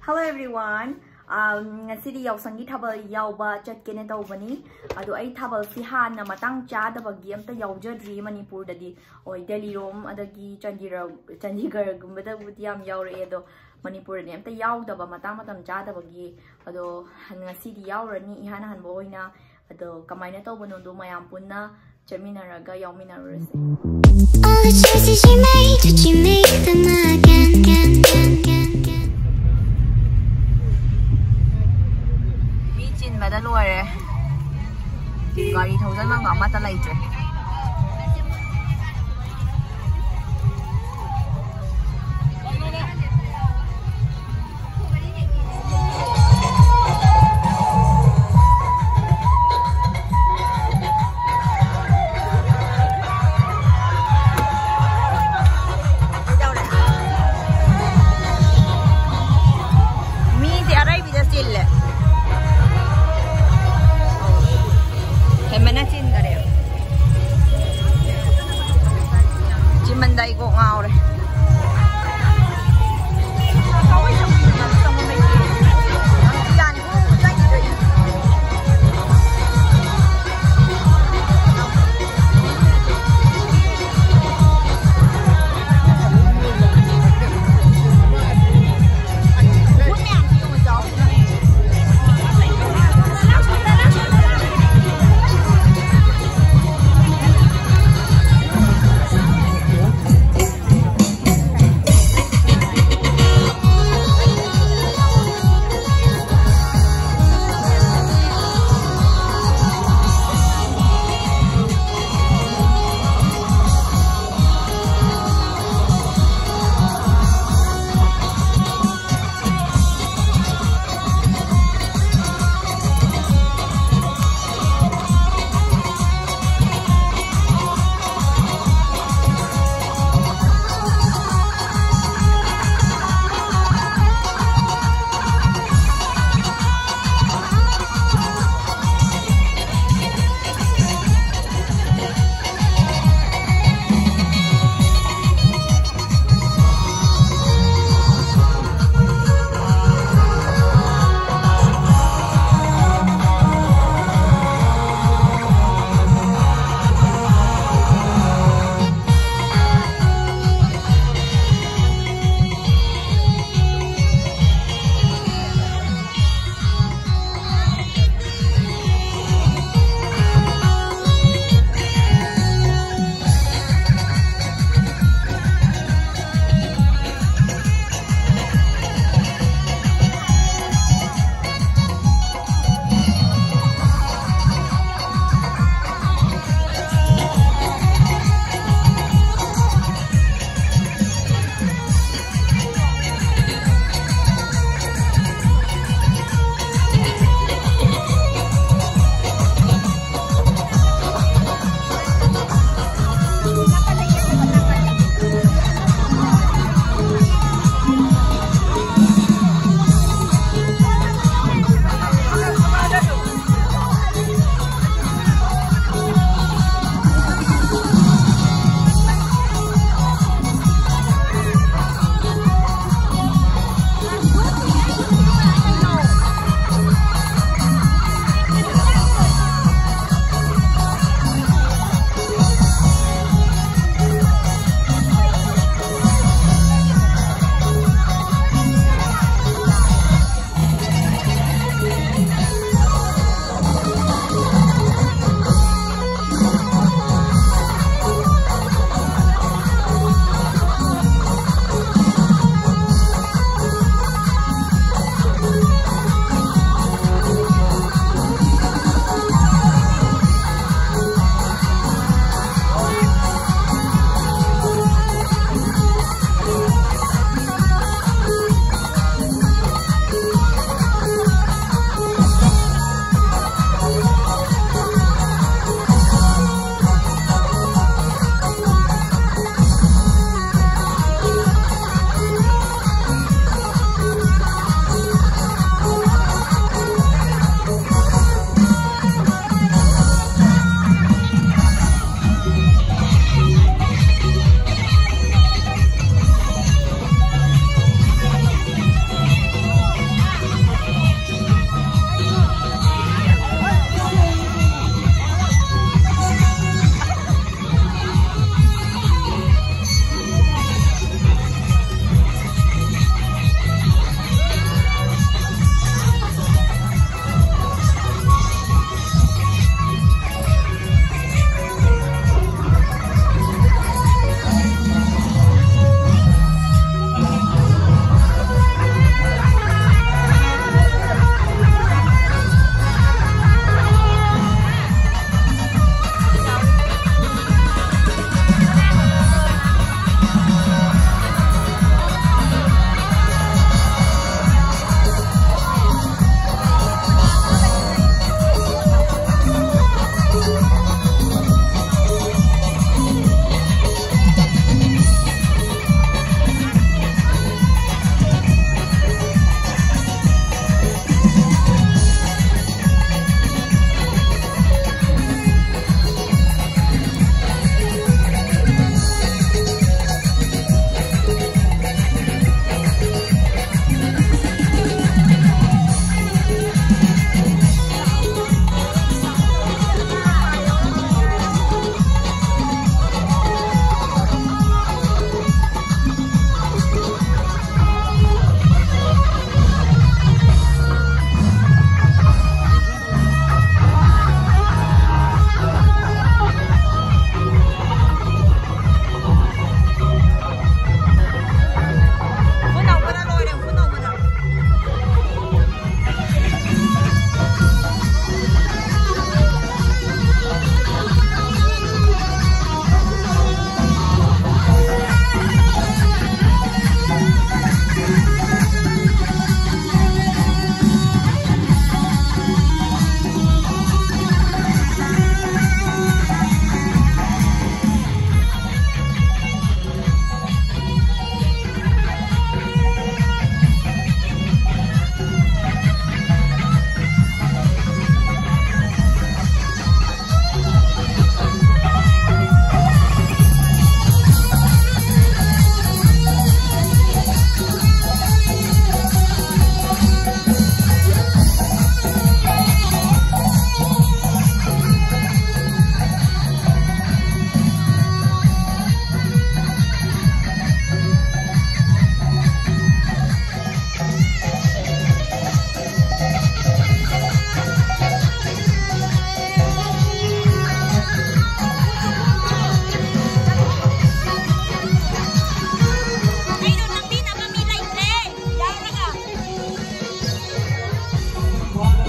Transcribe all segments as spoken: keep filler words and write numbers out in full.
Hello everyone. Um, ꯉꯁꯤꯗꯤ ꯌꯥꯎꯁꯪꯒꯤ ꯊꯥꯕꯜ ꯌꯥꯎꯕ ꯆꯠꯀꯦꯅ ꯇꯧꯕꯅꯤ꯫ ꯑꯗꯣ ꯑꯩ ꯊꯥꯕꯜꯁꯤ ꯍꯥꯟꯅ ꯃꯇꯥꯡ ꯆꯥꯗꯕꯒꯤ ꯑꯝꯇ ꯌꯥꯎꯖꯗ꯭ꯔꯤ ꯃꯅꯤꯄꯨꯔꯗꯗꯤ꯫ ꯍꯣꯏ, ꯗꯦꯜꯂꯤꯔꯣꯝ ꯑꯗꯒꯤ ꯆꯥꯟꯗꯤꯒꯔ ꯆꯥꯟꯗꯤꯒꯔꯒꯨꯝꯕꯗꯕꯨꯗꯤ ꯌꯥꯝ ꯌꯥꯎꯔꯛꯑꯦ, ꯑꯗꯣ ꯃꯅꯤꯄꯨꯔꯗꯗꯤ ꯑꯝꯇ ꯌꯥꯎꯗꯕ, ꯃꯇꯥꯡ ꯃꯇꯝ ꯆꯥꯗꯕꯒꯤ꯫ ꯑꯗꯣ ꯉꯁꯤꯗꯤ ꯌꯥꯎꯔꯅꯤ ꯏꯍꯥꯟ ꯍꯥꯟꯕ ꯑꯣꯏꯅ꯫ ꯑꯗꯣ ꯀꯃꯥꯏꯅ ꯇꯧꯕꯅꯣꯗꯣ ꯃꯌꯥꯝ ꯄꯨꯟꯅ ꯆꯠꯃꯤꯟꯅꯔꯒ ꯌꯥꯎꯃꯤꯟꯅꯔꯨꯔꯁꯦ꯫ All the choices you made, would you make them again? ꯃꯤ ꯆꯤꯟꯕꯗ ꯂꯣꯏꯔꯦ꯫ ꯒꯥꯔꯤ ꯊꯧꯖꯟꯐꯝꯒ ꯑꯃꯠꯇ ꯂꯩꯇ꯭ꯔꯦ꯫ ꯃꯤꯁꯦ ꯑꯔꯩꯕꯤꯗ ꯆꯤꯜꯂꯦ꯫ ꯍꯦꯟꯃꯟꯅ ꯆꯤꯟꯈꯔꯦꯕ꯫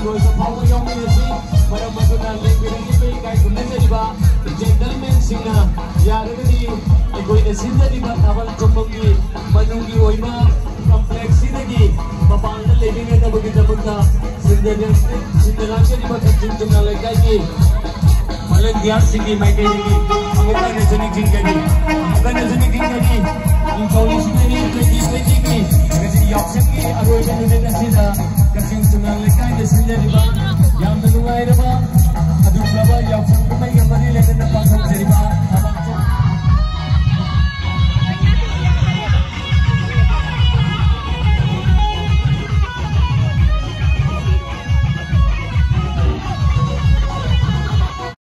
ꯂꯣꯏꯕ ꯐꯥꯎꯕ ꯌꯥꯎꯃꯤꯟꯅꯁꯤ꯫ ꯃꯔꯝ ꯑꯗꯨꯅ ꯂꯦꯡꯕꯤꯔꯛꯂꯤꯕ ꯏꯀꯥꯏ ꯈꯨꯝꯅꯖꯔꯤꯕ gentlemanꯁꯤꯡꯅ ꯌꯥꯔꯒꯗꯤ ꯑꯩꯈꯣꯏꯅ ꯁꯤꯟꯖꯔꯤꯕ ꯊꯥꯕꯜ ꯆꯣꯡꯐꯝꯒꯤ ꯃꯅꯨꯡꯒꯤ ꯑꯣꯏꯕ complexꯁꯤꯗꯒꯤ ꯃꯄꯥꯟꯗ ꯂꯩꯃꯤꯟꯅꯅꯕꯒꯤꯗꯃꯛꯇ ꯁꯤꯟꯖ-, ꯁꯤꯟꯖ ꯂꯥꯡꯖꯔꯤꯕ ꯀꯛꯆꯤꯡ ꯆꯨꯝꯅ ꯂꯩꯀꯥꯏꯒꯤ volunteerꯁꯤꯡꯒꯤ ꯃꯥꯏꯀꯩꯗꯒꯤ ꯑꯃꯨꯛ ꯍꯟꯅꯁꯨ ꯅꯤꯡꯁꯤꯡꯖꯔꯤ꯫